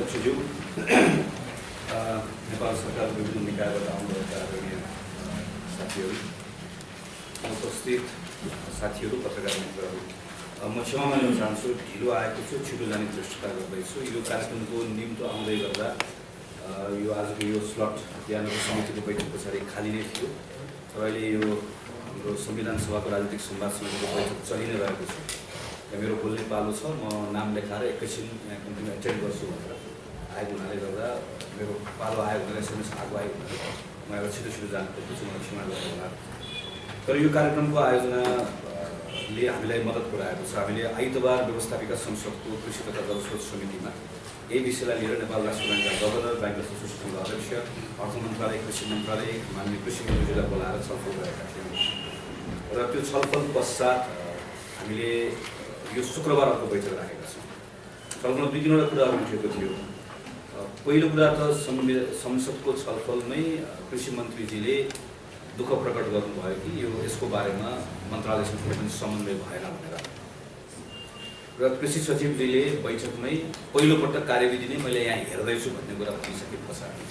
अध्यक्षज्यू, नेपाल सरकारको विभिन्न निकायबाट आउनुभएका आदरणीय साथीहरू, उपस्थित साथीहरू, पत्रकार मित्रहरू, म क्षमा माग्न चाहन्छु, ढिलो आएको छु, छिटो जाने दृष्टता गर्दैछु। यो कार्यक्रमको निम्तो आउँदै गर्दा यो आजको यो स्लट बिहानको समितिको बैठक पछाडि खाली नै थियो र अहिले यो हाम्रो संविधान सभाको राजनीतिक संवाद समितिको बैठक चलि नै रहेको छ। मेरो बोल्ने पालो छ, म नाम लेखाएर एकैछिन यहाँ कम्तीमा एटेन्ड गर्छु भनेर आएको हुनाले गर्दा मेरो पालो आयो भनेर एसएमएस आएको आयो भनेर म एउटा छिटो छिटो जानु पर्दैछु, मलाई क्षमा गर्नु होला। तर यो कार्यक्रमको आयोजनाले हामीलाई मद्दत पुर्याएको छ। हामीले आइतबार व्यवस्थापिका संसदको कृषि तथा जलस्रोत समितिमा यही विषयलाई लिएर नेपाल राष्ट्र ब्याङ्कका गभर्नर, ब्याङ्क एसोसिएसनको अध्यक्ष, अर्थ मन्त्रालय, कृषि मन्त्रालय, माननीय कृषि मन्त्रीलाई बोलाएर छलफल गरेका थियौँ र त्यो छलफल पश्चात हामीले यो शुक्रबार अर्को बैठक राखेका छौँ। छलफलमा दुई तिनवटा कुराहरू उठेको थियो। पहिलो कुरा त संसदको छलफलमै कृषि मन्त्रीजीले दुःख प्रकट गर्नुभयो कि यसको बारेमा मन्त्रालयसँग पनि समन्वय भएन भनेर र कृषि सचिवजीले बैठकमै पहिलोपटक कार्यविधि नै मैले यहाँ हेर्दैछु भन्ने कुरा भनिसके पछाडि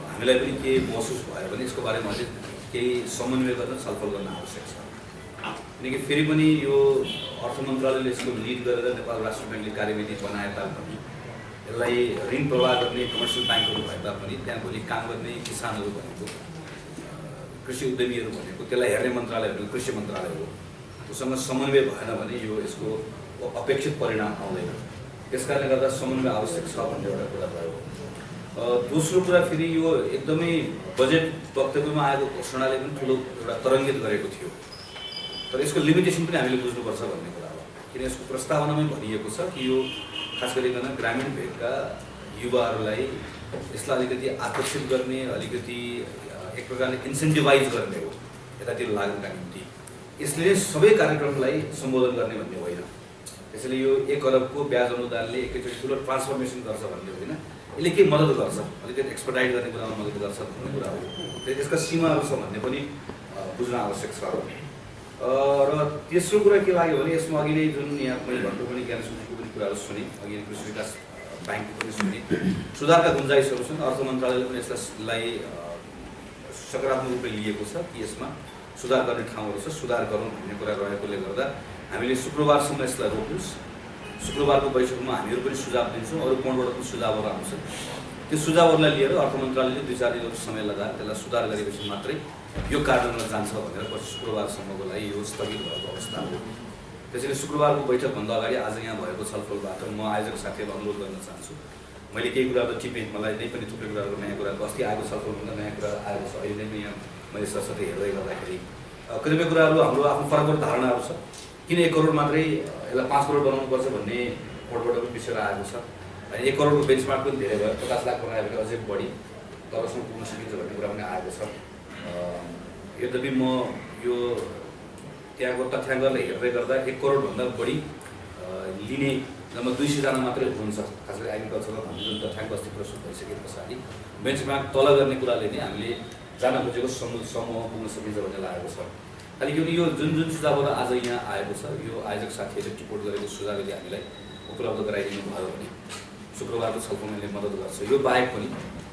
हामीलाई पनि के महसुस भयो भने यसको बारेमा अझै केही समन्वय गर्न छलफल गर्न आवश्यक छ। किनकि फेरि पनि यो अर्थ मन्त्रालयले यसको लिड गरेर नेपाल राष्ट्र ब्याङ्कले कार्यविधि बनाए तापनि यसलाई ऋण प्रवाह गर्ने कमर्सियल ब्याङ्कहरू भए तापनि त्यहाँ भोलि काम गर्ने किसानहरू भनेको, कृषि उद्यमीहरू भनेको, त्यसलाई हेर्ने मन्त्रालयहरू कृषि मन्त्रालय हो, उसँग समन्वय भएन भने यसको अपेक्षित परिणाम आउँदैन। त्यसकारणले गर्दा समन्वय आवश्यक छ भन्ने एउटा कुरा भयो। दोस्रो कुरा फेरि यो एकदमै बजेट वक्तव्यमा आएको घोषणाले पनि ठुलो एउटा तरङ्गित गरेको थियो, तर यसको लिमिटेसन पनि हामीले बुझ्नुपर्छ भन्ने कुरा हो। किन यसको प्रस्तावनामै भनिएको छ कि यो खास गरिकन ग्रामीण भेगका युवाहरूलाई यसलाई अलिकति आकर्षित गर्ने, अलिकति एक प्रकारले इन्सेन्टिभाइज गर्ने हो यतातिर लाग्नका निम्ति। यसले सबै कार्यक्रमलाई सम्बोधन गर्ने भन्ने होइन। त्यसैले यो 1 अरबको ब्याज अनुदानले एकैचोटि ठुलो ट्रान्सफर्मेसन गर्छ भन्ने होइन, यसले के मद्दत गर्छ, अलिकति एक्सपर्टाइज गर्ने कुरामा मद्दत गर्छ भन्ने कुरा हो। यसका सीमाहरू छ भन्ने पनि बुझ्न आवश्यक छ। र तेस्रो कुरा के लाग्यो भने यसमा अघि नै जुन यहाँ मैले भन्नु पनि ज्ञान सूचीको पनि कुराहरू सुने, अघि कृषि विकास ब्याङ्कको पनि सुने, सुधारका गुन्जाइसहरू छन्। अर्थ मन्त्रालयले पनि यसलाई सकारात्मक रूपले लिएको छ कि यसमा सुधार गर्ने ठाउँहरू छ, सुधार गरौँ भन्ने कुरा रहेकोले गर्दा हामीले शुक्रबारसम्म यसलाई रोक्नुहोस्। शुक्रबारको बैठकमा हामीहरू पनि सुझाव दिन्छौँ, अरू कोणबाट पनि सुझावहरू आउँछन्। त्यो सुझावहरूलाई लिएर अर्थ मन्त्रालयले 2-4 दिनको समय लगाएर त्यसलाई सुधार गरेपछि मात्रै यो कार्यान्वयनमा जान्छ भनेर पछि शुक्रबारसम्मको लागि यो स्थगित भएको अवस्था हो। त्यसैले शुक्रबारको बैठकभन्दा अगाडि आज यहाँ भएको छलफलबाट म आयोजक साथीहरूलाई अनुरोध गर्न चाहन्छु। मैले केही कुराहरू टिपेँ, मलाई नै पनि थुप्रै कुराहरू नयाँ कुराहरू अस्ति आएको छलफलभन्दा नयाँ कुरा आएको छ। अहिले नै यहाँ मैले सरसर्ती हेर्दै गर्दाखेरि कतिपय कुराहरू हाम्रो आफ्नो फरक धारणाहरू छ। किन 1 करोड मात्रै यसलाई 5 करोड बनाउनुपर्छ भन्ने कोडबाट पनि विषय आएको छ। 1 करोडको बेन्चमार्क पनि धेरै भयो, 50 लाख बनायो भने अझै बढी तलसम्म पुग्न सकिन्छ भन्ने कुरा पनि आएको छ। यद्यपि म यो त्यहाँको तथ्याङ्कलाई हेर्दै गर्दा 1 करोडभन्दा बढी लिने जम्मा 200 जना मात्रै हुन्छ, खास गरी एग्रिकल्चरमा भन्ने जुन तथ्याङ्क अस्ति प्रस्तुत भइसके पछाडि बेन्चमार्क तल गर्ने कुराले नै हामीले जान खोजेको समूहमा पुग्न सकिन्छ भन्ने लागेको छ। खालि किनकि यो जुन सुझावहरू आज यहाँ आएको छ, यो आयोजक साथीहरूले टिपोट गरेको सुझावले हामीलाई उपलब्ध गराइदिनु भयो भने शुक्रबारको छलफलले मद्दत गर्छ। यो बाहेक पनि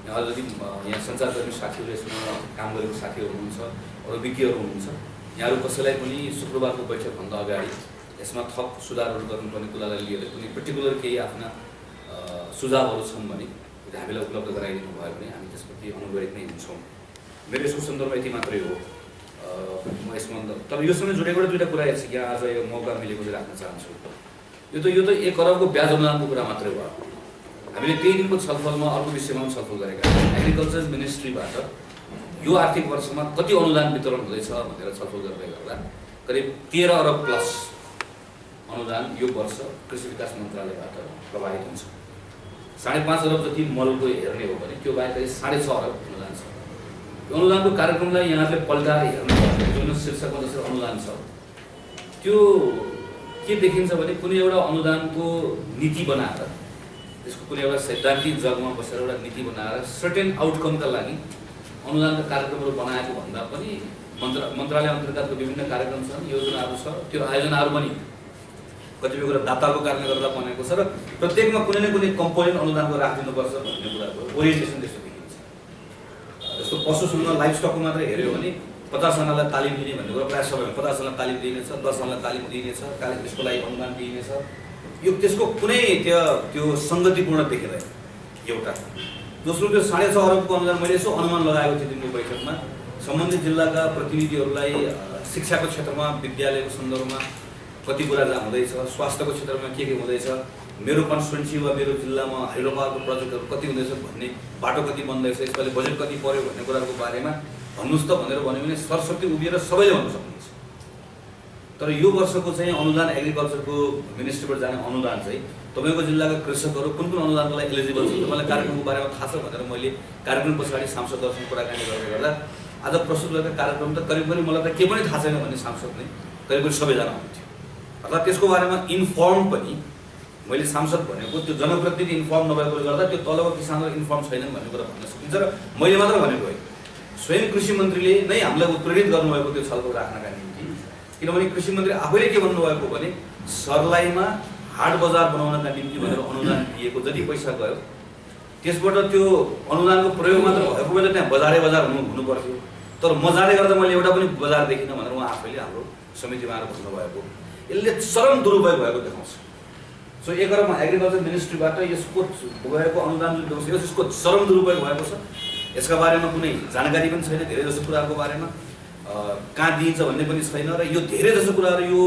अलरेडी यहाँ सञ्चारकर्मी साथीहरू, यसमा काम गरेको साथीहरू हुनुहुन्छ, अरू विज्ञहरू हुनुहुन्छ, यहाँहरू कसैलाई पनि शुक्रबारको बैठकभन्दा अगाडि यसमा थप सुधारहरू गर्नुपर्ने कुरालाई लिएर कुनै पर्टिकुलर केही आफ्ना सुझावहरू छन् भने हामीलाई उपलब्ध गराइदिनु भयो भने हामी त्यसप्रति अनुगमित नै हुन्छौँ। मेरो यसको सन्दर्भ यति मात्रै हो। म यसमा तर योसँग जोडेको 2टा कुरा यहाँ आज यो मौका मिलेको चाहिँ राख्न चाहन्छु। यो त 1 अरबको ब्याज अनुदानको कुरा मात्रै भयो। हामीले त्यही दिनको छलफलमा अर्को विषयमा पनि छलफल गरेका छौँ। एग्रिकल्चर मिनिस्ट्रीबाट यो आर्थिक वर्षमा कति अनुदान वितरण हुँदैछ भनेर छलफल गर्दै गर्दा करिब 13 अरब प्लस अनुदान यो वर्ष कृषि विकास मन्त्रालयबाट प्रभावित हुन्छ। 5.5 अरब जति मलको हेर्ने हो भने त्यो बाहेक 6.5 अरब अनुदान छ। यो अनुदानको कार्यक्रमलाई यहाँहरूले पल्टाएर हेर्नुपर्छ। जुन शीर्षकमा जसरी अनुदान छ त्यो के देखिन्छ भने कुनै एउटा अनुदानको नीति बनाएर, त्यसको कुनै एउटा सैद्धान्तिक जगमा बसेर एउटा नीति बनाएर सर्टेन आउटकमका लागि अनुदानका कार्यक्रमहरू बनाएको भन्दा पनि मन्त्रालय अन्तर्गतको विभिन्न कार्यक्रम छन्, योजनाहरू छ, त्यो आयोजनाहरू पनि कतिपय कुरा दाताको कारणले गर्दा बनेको छ र प्रत्येकमा कुनै न कुनै कम्पोनेन्ट अनुदानको राखिदिनुपर्छ भन्ने कुराको ओरिएन्टेसन त्यस्तो देखिन्छ। जस्तो पशुसँग लाइफ स्टकको मात्रै हेऱ्यो भने 50जनालाई तालिम दिने भन्ने कुरा प्रायः सबैमा 50जनालाई तालिम दिनेछ, 10जनालाई तालिम दिनेछ, त्यसको लागि अनुदान दिइनेछ। यो त्यसको कुनै त्यो सङ्गतिपूर्ण देखिँदैन एउटा। दोस्रो त्यो 6.5 अरबको अनुदान मैले यसो अनुमान लगाएको थिएँ दिनको बैठकमा सम्बन्धित जिल्लाका प्रतिनिधिहरूलाई शिक्षाको क्षेत्रमा विद्यालयको सन्दर्भमा कति कुरा जहाँ हुँदैछ, स्वास्थ्यको क्षेत्रमा के हुँदैछ, मेरो कन्स्टिट्युन्सी वा मेरो जिल्लामा हाइड्रो पावरको प्रोजेक्टहरू कति हुँदैछ भन्ने, बाटो कति बन्दैछ, यसपालि बजेट कति पर्यो भन्ने कुराको बारेमा भन्नुहोस् त भनेर भन्यो भने सरस्वती उभिएर सबैले भन्न सक्नुहुन्छ। तर यो वर्षको चाहिँ अनुदान एग्रिकल्चरको मिनिस्ट्रीबाट जाने अनुदान चाहिँ तपाईँको जिल्लाका कृषकहरू कुन कुन अनुदानको लागि एलिजिबल छ तपाईँलाई कार्यक्रमको बारेमा थाहा छ भनेर मैले कार्यक्रम पछाडि सांसदहरूसँग कुराकानी गर्दै गर्दा आज प्रस्तुत गरेको कार्यक्रम त करिब पनि मलाई त के पनि थाहा छैन भन्ने सांसद नै करिब पनि सबैजना हुनुहुन्थ्यो। अर्थात् त्यसको बारेमा इन्फर्म पनि मैले सांसद भनेको त्यो जनप्रतिनिधि इन्फर्म नभएकोले गर्दा त्यो तलको किसानहरू इन्फर्म छैनन् भन्ने कुरा भन्न सकिन्छ। र मैले मात्र भनेको होइन, स्वयं कृषि मन्त्रीले नै हामीलाई उत्प्रेरित गर्नुभएको त्यो छलफल राख्नका निम्ति। किनभने कृषि मन्त्री आफैले के भन्नुभएको भने सर्लाहीमा हाट बजार बनाउनका निम्ति भनेर अनुदान दिएको जति पैसा गयो त्यसबाट त्यो अनुदानको प्रयोग मात्र भएको बेला त्यहाँ बजार हुनु पर्थ्यो। तर मजाले गर्दा मैले एउटा पनि बजार देखिनँ भनेर उहाँ आफैले हाम्रो समितिमा आएर भन्नुभएको। यसले चरम दुरुपयोग भएको देखाउँछ। सो एक अरबमा एग्रिकल्चर मिनिस्ट्रीबाट यसको गएको अनुदान जुन छ यसको चरम दुरुपयोग भएको छ। यसका बारेमा कुनै जानकारी पनि छैन, धेरै जसो कुराको बारेमा कहाँ दिइन्छ भन्ने पनि छैन। र यो धेरै जसो कुराहरू यो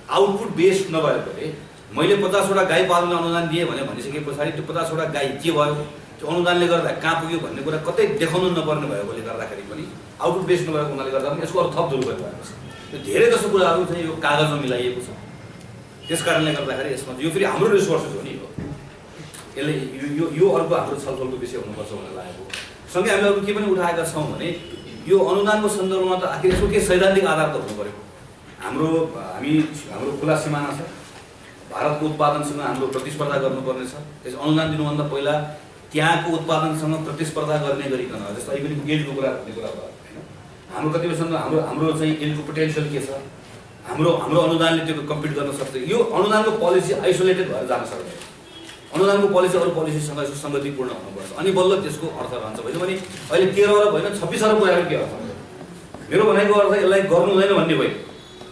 आउटपुट बेस्ड नभएकोले मैले 50वटा गाई पाल्न अनुदान दिएँ भने भनिसके पछाडि त्यो 50वटा गाई के भयो, त्यो अनुदानले गर्दा कहाँ पुग्यो भन्ने कुरा कतै देखाउनु नपर्ने भएकोले गर्दाखेरि पनि आउटपुट बेस्ड नभएको हुनाले गर्दा पनि यसको अरू थप दुरुपयोग भएको छ। यो धेरै जसो कुराहरू चाहिँ यो कागजमा मिलाइएको छ। त्यस कारणले गर्दाखेरि यसमा यो फेरि हाम्रो रिसोर्सेस हो नि, यसले यो अर्को हाम्रो छलफलको विषय हुनुपर्छ भनेर लागेको। सँगै हामीले अरू के पनि उठाएका छौँ भने यो अनुदानको सन्दर्भमा त आखिर यसको के सैद्धान्तिक आधार त हुनु पर्यो। हाम्रो खुला सिमाना छ, भारतको उत्पादनसँग हाम्रो प्रतिस्पर्धा गर्नुपर्ने छ। त्यस अनुदान दिनुभन्दा पहिला त्यहाँको उत्पादनसँग प्रतिस्पर्धा गर्ने गरिकन जस्तो अहिले पनि यील्डको कुरा भन्ने कुरा भयो होइन, हाम्रो कतिपयसँग हाम्रो चाहिँ यील्डको पोटेन्सियल के छ, हाम्रो अनुदानले त्यो कम्पिट गर्न सक्छ। यो अनुदानको पोलिसी आइसोलेटेड भएर जान सक्दैन। अनुदानको पोलिसी अरू पोलिसीसँग यसको सङ्गतिपूर्ण हुनुपर्छ, अनि बल्ल त्यसको अर्थ रहन्छ। होइन भने अहिले 13 अरब होइन 26 अरब गएर के अर्थ हुन्छ? मेरो भनाइको अर्थ यसलाई गर्नु हुँदैन भन्ने भयो।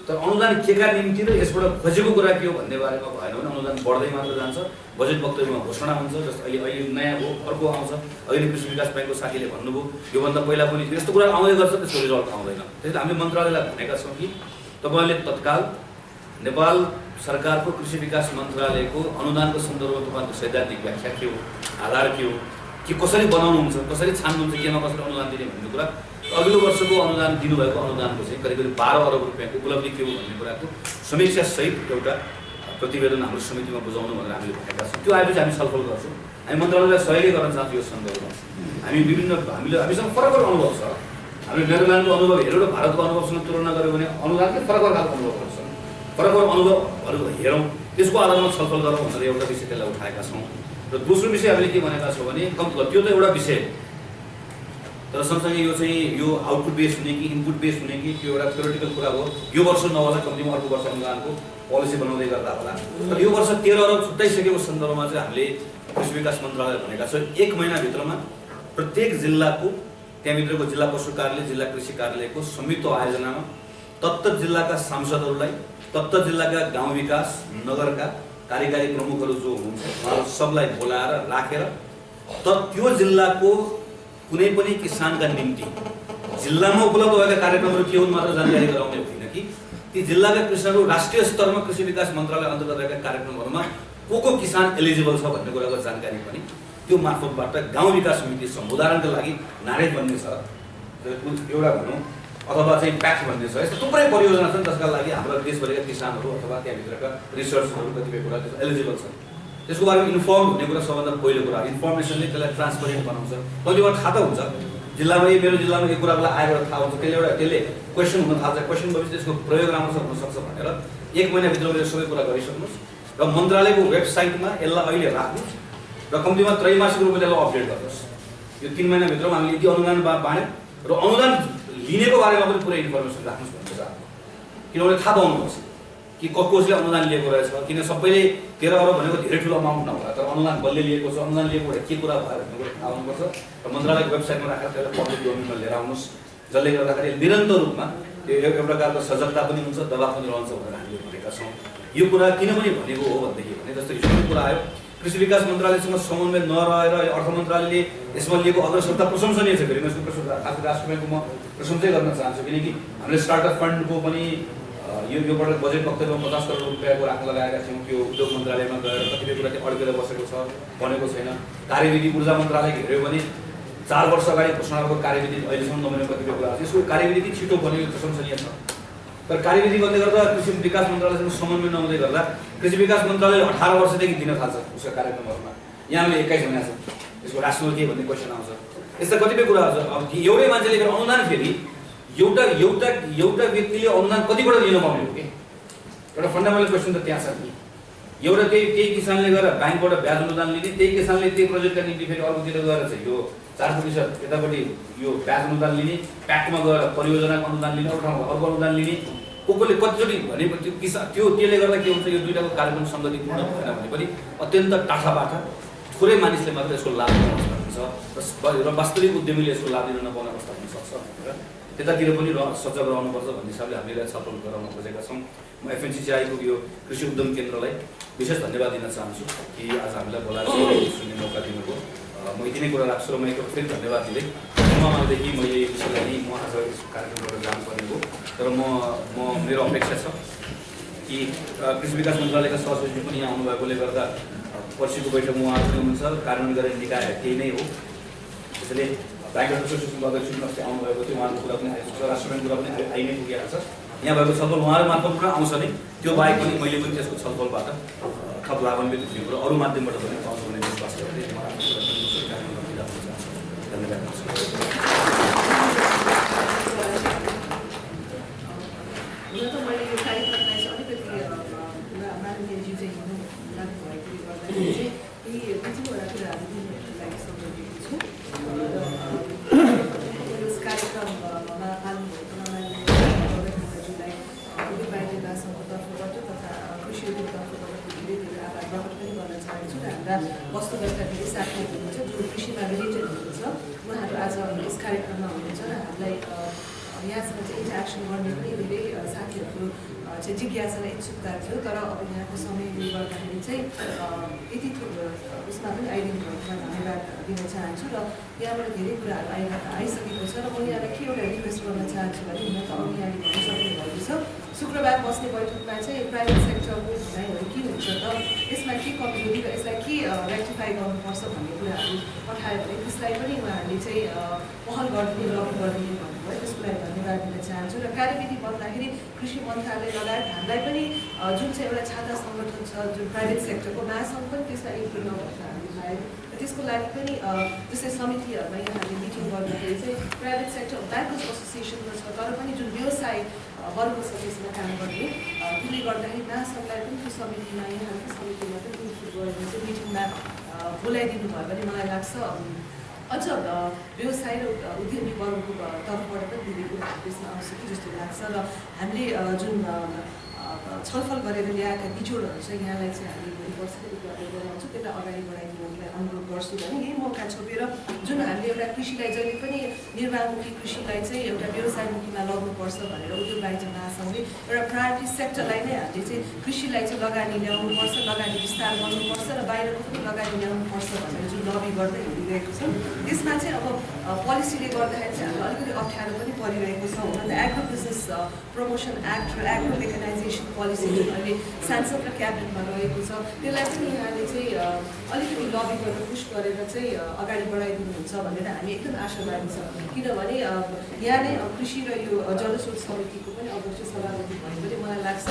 तर अनुदान केका निम्ति र यसबाट खोजेको कुरा के हो भन्ने बारेमा भएन भने अनुदान बढ्दै मात्र जान्छ। बजेट वक्तव्यमा घोषणा हुन्छ, जस्तो अहिले नयाँ हो, अर्को आउँछ। अहिले कृषि विकास ब्याङ्कको साथीले भन्नुभयो योभन्दा पहिला पनि यस्तो कुरा आउँदै गर्छ, त्यसको रिजल्ट आउँदैन। त्यसैले हामीले मन्त्रालयलाई भनेका छौँ कि तपाईँले तत्काल नेपाल सरकारको कृषि विकास मन्त्रालयको अनुदानको सन्दर्भमा तपाईँको सैद्धान्तिक व्याख्या के हो, आधार के हो, कि कसरी बनाउनुहुन्छ, कसरी छान्नुहुन्छ, केमा कसरी अनुदान दिने भन्ने कुरा, अघिल्लो वर्षको अनुदान दिनुभएको अनुदानको चाहिँ करिब 12 अरब रुपियाँको उपलब्धि के हो भन्ने कुराको समीक्षासहित एउटा प्रतिवेदन हाम्रो समितिमा बुझाउनु भनेर हामीले भनेका छौँ। त्यो आएपछि हामी छलफल गर्छौँ। हामी मन्त्रालयलाई सहयोग गर्न चाहन्छौँ यो सन्दर्भमा। हामीसँग फरक अनुभव छ। हामी नेदरल्यान्डको अनुभव हेरौँ र भारतको अनुभवसँग तुलना गऱ्यौँ भने अनुदानकै फरक खालको अनुभवहरू छन्। फरक अनुभवहरू हेरौँ, त्यसको आधारमा छलफल गरौँ भनेर एउटा विषय त्यसलाई उठाएका छौँ। र दोस्रो विषय हामीले के भनेका छौँ भने त्यो त एउटा विषय, तर सँगसँगै यो चाहिँ यो आउटपुट बेस हुने कि इनपुट बेस हुने कि त्यो एउटा थ्योरेटिकल कुरा हो। यो वर्ष नहोला कम्तीमा अर्को वर्ष अनुदानको पोलिसी बनाउँदै गर्दा होला। तर यो वर्ष 13 अरब छुट्याइसकेको सन्दर्भमा चाहिँ हामीले कृषि विकास मन्त्रालय भनेका छौँ 1 महिनाभित्रमा प्रत्येक जिल्लाको त्यहाँभित्रको जिल्ला पशु कार्यालय, जिल्ला कृषि कार्यालयको संयुक्त आयोजनामा तत्त जिल्लाका सांसदहरूलाई, तत्त जिल्लाका गाउँ विकास नगरका कार्यकारी प्रमुखहरू जो हुनुहुन्छ उहाँहरू सबलाई बोलाएर राखेर त्यो जिल्लाको कुनै पनि किसानका निम्ति जिल्लामा उपलब्ध भएका कार्यक्रमहरू के हुन् मात्र जानकारी गराउने होइन कि ती जिल्लाका कृषकहरू राष्ट्रिय स्तरमा कृषि विकास मन्त्रालय अन्तर्गत रहेका कार्यक्रमहरूमा को किसान एलिजिबल छ भन्ने कुराको जानकारी पनि त्यो मार्फतबाट गाउँ विकास समिति छन्। उदाहरणका लागि नारेज भन्ने छ एउटा भनौँ, अथवा चाहिँ प्याक्स भन्ने छ। यस्तो थुप्रै परियोजना छन् जसका लागि हाम्रो देशभरिका किसानहरू अथवा त्यहाँभित्रका रिसर्चहरू कतिपय कुरा एलिजिबल छन्। त्यसको बारेमा इन्फर्म हुने कुरा सबभन्दा पहिलो कुरा। इन्फर्मेसनले त्यसलाई ट्रान्सपरेन्ट बनाउँछ। कतिवटा थाहा त हुन्छ जिल्लामा, मेरो जिल्लामा यो कुराको आएर थाहा हुन्छ, त्यसले क्वेसन हुन थाल्छ। क्वेसन भएपछि त्यसको प्रयोग राम्रोसँग हुनसक्छ भनेर 1 महिनाभित्र यो सबै कुरा गरिसक्नुहोस् र मन्त्रालयको वेबसाइटमा यसलाई अहिले राख्नुहोस् र कम्तीमा त्रैमासिक रूपमा यसलाई अपडेट गर्नुहोस्। यो 3 महिनाभित्रमा हामीले यति अनुदान बाँड्यौँ र अनुदान लिनेको बारेमा पनि पुरै इन्फर्मेसन राख्नुहोस् भन्ने छ। किनभने थाहा पाउनुपर्छ कि कसले अनुदान लिएको रहेछ, किन सबैले 13 अरब भनेको धेरै ठुलो अमाउन्ट नहोला, तर अनुदान बलले लिएको छ, अनुदान लिएको भए के कुरा भयो भन्ने कुरा थाहा हुनुपर्छ र मन्त्रालयको वेबसाइटमा राखेर त्यसलाई पब्लिक डोमेनमा लिएर आउनुहोस्, जसले गर्दाखेरि निरन्तर रूपमा यो प्रकारको सजगता पनि हुन्छ, दबाब पनि रहन्छ भनेर हामीले भनेका छौँ। यो कुरा किन पनि भनेको हो भनेदेखि भने जस्तो हिजो कुरा आयो, कृषि विकास मन्त्रालयसँग समन्वय नरहेर अर्थ मन्त्रालयले यसमा लिएको अग्रसरता प्रशंसनीय छ। फेरि म यसको खास राष्ट्र ब्याङ्कको म प्रशंसै गर्न चाहन्छु, किनकि हामीले स्टार्टअप फन्डको पनि यो पटक बजेट वक्तव्यमा 50 करोड रुपियाँको राख्न लगाएका थियौँ। त्यो उद्योग मन्त्रालयमा गएर कतिपय कुरा चाहिँ अड्केर बसेको छ, बनेको छैन। कार्यविधि ऊर्जा मन्त्रालय हेऱ्यो भने 4 वर्ष अगाडि घोषणा गरेको कार्यविधि अहिलेसम्म नबनेको कतिपय कुरा छ। यसको कार्यविधि छिटो बनेको प्रशंसनीय छ, तर कार्यविधि गर्दै गर्दा कृषि विकास मन्त्रालयसँग समन्वय नहुँदै गर्दा कृषि विकास मन्त्रालयले 18 वर्षदेखि दिन थाल्छ उसको कार्यक्रमहरूमा। यहाँ हामीले 21 भनेको छ, यसको राष्ट्रमा के भन्ने क्वेसन आउँछ। यस्ता कतिपय कुराहरू छ। अब एउटै मान्छेले अनुदान फेरि एउटा व्यक्तिले अनुदान कतिबाट लिन पाउने हो कि? एउटा फन्डामेन्टल क्वेसन त त्यहाँ छ नि। एउटा त्यही किसानले गएर ब्याङ्कबाट ब्याज अनुदान लिने, त्यही किसानले त्यही प्रोजेक्टका निम्ति फेरि अर्कोतिर गएर चाहिँ यो 4% यतापट्टि यो ब्याज अनुदान लिने, प्याकमा गएर परियोजनाको अनुदान लिने, अरू ठाउँमा अर्को अनुदान लिने, कसले कतिचोटि भनेपछि किसान त्यसले गर्दा के हुन्छ, यो दुईटाको कार्यक्रम सङ्गतिपूर्ण भएन भने पनि अत्यन्त टाठाबाट थोरै मानिसले मात्र यसको लाभ लिने अवस्था हुन्छ र वास्तविक उद्यमीले यसको लाभ लिन नपाउने अवस्था हुनसक्छ भनेर त्यतातिर पनि सजग रहनुपर्छ भन्ने हिसाबले हामीले छलफल गराउन खोजेका छौँ। म एफएनसिसिआईको यो कृषि उद्यम केन्द्रलाई विशेष धन्यवाद दिन चाहन्छु कि आज हामीलाई बोलाएर सुन्ने मौका दिनुभयो। म यति नै कुरा राख्छु र म एकपल्ट फेरि धन्यवाद दिँदै उहाँदेखि मैले यो विषयलाई नै म आज यस कार्यक्रमबाट जानुपर्ने हो, तर मेरो अपेक्षा छ कि कृषि विकास मन्त्रालयका सहसचिव पनि यहाँ आउनुभएकोले गर्दा पर्सिको बैठकमा उहाँ पनि हुनुहुन्छ, कार्यान्वयन गर्ने निकाय केही नै हो। त्यसैले ब्याङ्क एसोसिएसनको अध्यक्ष पनि अस्ति आउनुभएको थियो, उहाँको कुरा पनि आएको छ, राष्ट्र ब्याङ्कको कुरा पनि आइ नै पुगेको छ। यहाँ भएको छलफल उहाँहरू मार्फत पनि आउँछ नै, त्यो बाहेक पनि मैले पनि त्यसको छलफलबाट थप लाभान्वित हुने कुरा अरू माध्यमबाट पनि पाउँछु भन्ने विश्वास गर्दै म आफ्नो कुरा धन्यवाद दिन्छु। हुन त मैले यो कार्यक्रमलाई चाहिँ अलिकति माननीयज्यू चाहिँ हिँड्नु लाग्नुभएकोले गर्दाखेरि चाहिँ यी दुई तिनवटा कुराहरू दिनुको लागि सम्झिएको छु। यस कार्यक्रममा पाल्नुभएको माननीयज्यूलाई उद्योग वाणिज्य विभागको तर्फबाट तथा कृषि उद्योग तर्फबाट धेरै धेरै आभार प्रकट पनि गर्न चाहन्छु र हाम्रा वस्तुगतका धेरै साथीहरू हुनुहुन्छ जो कृषिमा रिलेटेड हुनुहुन्छ, उहाँहरू आज यस कार्यक्रममा हुनुहुन्छ र हामीलाई यहाँसँग चाहिँ इन्टरेक्सन गर्ने पनि धेरै साथीहरूको चाहिँ जिज्ञासा र इच्छुकता थियो, तर अब यहाँको समयले गर्दाखेरि चाहिँ यति उसमा पनि आइदिनु भएकोमा धन्यवाद दिन चाहन्छु र यहाँबाट धेरै कुराहरू आइसकेको छ र म यहाँलाई के एउटा रिक्वेस्ट गर्न चाहन्छु भने हुन त अघि यहाँले भनिसक्नु भएको छ, शुक्रबार बस्ने बैठकमा चाहिँ प्राइभेट सेक्टरको भनाइहरू के हुन्छ त, यसमा के कमजोरी र यसलाई के रेक्टिफाई गर्नुपर्छ भन्ने कुराहरू पठायो भने त्यसलाई पनि उहाँहरूले चाहिँ पहल गरिदिने लबी गरिदिने भन्नुभयो, त्यसको लागि धन्यवाद दिन चाहन्छु। र कार्यविधि भन्दाखेरि कृषि मन्त्रालय लगायत हामीलाई पनि जुन चाहिँ एउटा छाता सङ्गठन छ जुन प्राइभेट सेक्टरको महासङ्घ पनि त्यसलाई इन्क्लुड नभएको हामीले पायौँ। त्यसको लागि पनि जस्तै समितिहरूमा यहाँहरूले मिटिङ गर्दाखेरि चाहिँ प्राइभेट सेक्टर ब्याङ्कर्स एसोसिएसनमा छ, तर पनि जुन व्यवसाय वर्ग छ त्यसमा काम गर्ने, त्यसले गर्दाखेरि महासङ्घलाई पनि त्यो समितिमा यहाँहरूको समितिमा पनि इन्क्लुड गरेर चाहिँ मिटिङमा बोलाइदिनु भयो भने मलाई लाग्छ अझ व्यवसाय र उद्यमी वर्गको तर्फबाट पनि धेरै कुराहरू त्यसमा आउँछ कि जस्तो लाग्छ। र हामीले जुन छलफल गरेर ल्याएका बिजोडहरू छ यहाँलाई चाहिँ हामीले भोलि पर्सिको कुराहरू गराउँछु, त्यसलाई अगाडि बढाइदिनुलाई अनुरोध गर्छु भने यही मौका छोपेर जुन हामीले एउटा कृषिलाई जहिले पनि निर्वाहमुखी कृषिलाई चाहिँ एउटा व्यवसायमुखीमा लग्नुपर्छ भनेर उद्योग वाणिज्य महासङ्घले एउटा प्रायोरिटी सेक्टरलाई नै हामीले चाहिँ कृषिलाई चाहिँ लगानी ल्याउनुपर्छ, लगानी विस्तार गर्नुपर्छ र बाहिरको पनि लगानी ल्याउनुपर्छ भनेर जुन लबी गर्दै हिँडिरहेको छ, त्यसमा चाहिँ अब पोलिसीले गर्दाखेरि चाहिँ हामीलाई अलिकति अप्ठ्यारो पनि परिरहेको छ। हुन त एग्रो बिजनेस प्रमोसन एक्ट र एग्रो मेकनाइजेसन पोलिसी जुन अहिले सांसद र क्याबिनेटमा रहेको छ, त्यसलाई पनि यहाँले चाहिँ अलिकति लबी गरेर पुस गरेर चाहिँ अगाडि बढाइदिनुहुन्छ भनेर हामी एकदम आशावादी छ। किनभने यहाँ नै कृषि र यो जलस्रोत समितिको पनि अध्यक्ष सभापति भएकोले मलाई लाग्छ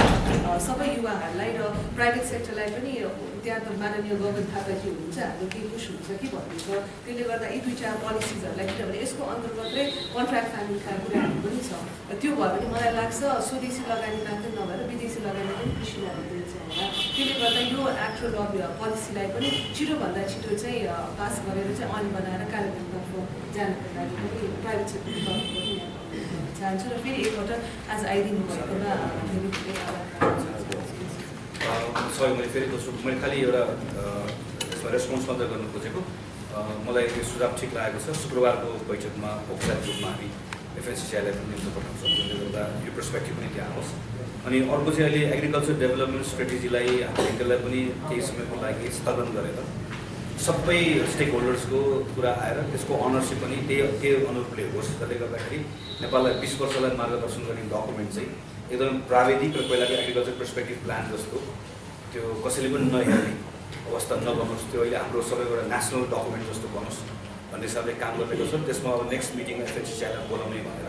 सबै युवाहरूलाई र प्राइभेट सेक्टरलाई पनि त्यहाँ त माननीय गगन थापाजी हुनुहुन्छ, हाम्रो केही पुस हुन्छ कि भन्ने छ। त्यसले गर्दा यी दुईवटा पोलिसिजहरूलाई, किनभने यसको अन्तर्गतै कन्ट्र्याक्ट फार्मिङका कुराहरू पनि छ र त्यो भयो भने मलाई लाग्छ स्वदेशी लगानी मात्रै नभएर विदेशी लगानी पनि कृषिमा भइदिन्छ होला। त्यसले गर्दा यो एक्ट र पोलिसीलाई पनि छिटोभन्दा छिटो चाहिँ पास गरेर चाहिँ ऐन बनाएर कार्यक्रमतर्फ जानको लागि पनि प्राइभेट सेक्टरको तर्फबाट यहाँ चाहन्छु र फेरि एकपल्ट आज आइदिनु भएकोमा धेरै धेरै आभार। सबै मैले फेरि दोस्रो मैले खालि एउटा यसमा रेस्पोन्स मात्र गर्नु खोजेको मलाई यो सुझाव ठिक लागेको छ शुक्रबारको बैठकमा औपचारिक रूपमा हामी एफएनसिसीआईलाई पनि निम्तो पठाउँछौँ जसले गर्दा यो पर्सपेक्टिभ पनि त्यहाँ आओस् अनि अर्को चाहिँ अहिले एग्रिकल्चर डेभलपमेन्ट स्ट्रेटेजीलाई हामी त्यसलाई पनि केही समयको लागि स्थगन गरेर सबै स्टेक होल्डर्सको कुरा आएर त्यसको अनरसिप पनि त्यही अनुरूपले होस् जसले गर्दाखेरि नेपाललाई 20 वर्षलाई मार्गदर्शन गर्ने डकुमेन्ट चाहिँ एकदम प्राविधिक र पहिलाको एग्रिकल्चर पर्सपेक्टिभ प्लान जस्तो त्यो कसैले पनि नहेर्ने अवस्था नबनोस् त्यो अहिले हाम्रो सबैबाट नेसनल डकुमेन्ट जस्तो बनोस् भन्ने हिसाबले काम गरिरहेको छ त्यसमा अब नेक्स्ट मिटिङमा एफएनसिसीआईलाई बोलाउने भनेर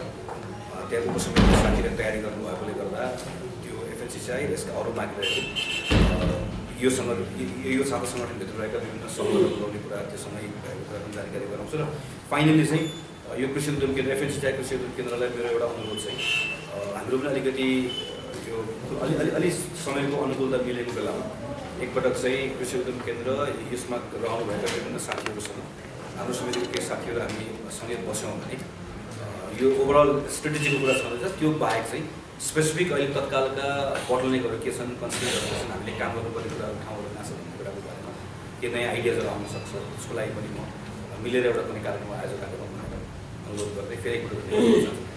त्यहाँ उपसमितिको साथीले तयारी गर्नुभएकोले गर्दा त्यो एफएनसिसीआई र यसका अरू बाँकी रहेको यो छात्र सङ्गठनभित्र रहेका विभिन्न समूहहरू बोलाउने कुरा त्योसँग भएको कुरा पनि जानकारी गराउँछु र फाइनली चाहिँ यो कृषि उद्योग केन्द्र एफएनसिसीआई कृषि उद्योग केन्द्रलाई मेरो एउटा अनुरोध चाहिँ हाम्रो पनि अलिकति त्यो अलि समयको अनुकूलता मिलेको बेलामा एकपटक चाहिँ कृषि उद्योग केन्द्र यसमा रहनुभएका विभिन्न साथीहरूसँग हाम्रो समितिको केही साथीहरू हामी सँगै बस्यौँ भने यो ओभरअल स्ट्रेटेजीको कुरा छँदैछ त्यो बाहेक चाहिँ स्पेसिफिक अहिले तत्कालका बोटलनेकहरू के छन् कन्सिडरहरू छन् हामीले काम गर्नुपर्ने कुराहरू ठाउँहरू कहाँ छ भन्ने कुराको बारेमा के नयाँ आइडियाजहरू आउन सक्छ त्यसको लागि पनि म मिलेर एउटा कुनै कार्यक्रम आयोजना गरौँ भनेर अनुरोध गर्दै फेरि एकपल्ट